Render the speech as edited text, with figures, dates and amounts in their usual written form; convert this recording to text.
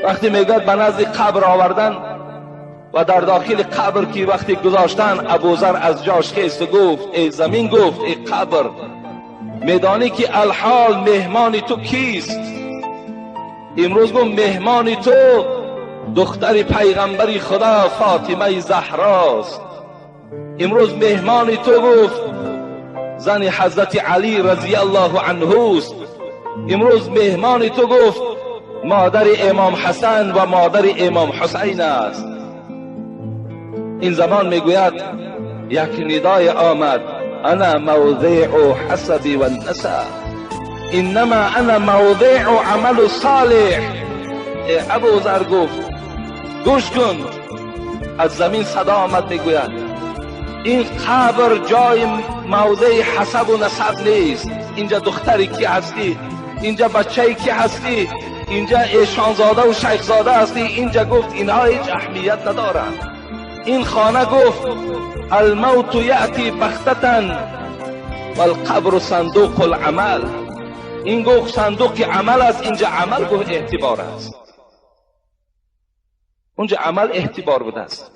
وقتی میگوید به نزد قبر آوردن و در داخل قبر که وقتی گذاشتن، ابوذر از جاش خیست و گفت ای زمین، گفت ای قبر، میدانی که الحال مهمان تو کیست؟ امروز گفت مهمان تو دختر پیغمبری خدا فاطمه زهراست. امروز مهمان تو گفت زن حضرت علی رضی الله عنه است. امروز مهمان تو گفت مادر امام حسن و مادر امام حسین است. این زمان میگوید یک ندای آمد: انا موضع حسب و النسب، انما انا موضع عمل صالح. ابوذر گفت گوش کن، از زمین صدا آمد، میگوید این قبر جای موضع حسب و نسب نیست. اینجا دختری کی هستی، اینجا بچه کی هستی، اینجا ایشانزاده و شیخزاده هستی، اینجا گفت اینها هیچ اهمیت ندارند. این خانه گفت الموت یأتی بغتة والقبر صندوق العمل. این گفت صندوق عمل است، اینجا عمل گفت اعتبار است، اونجا عمل اعتبار بوده است.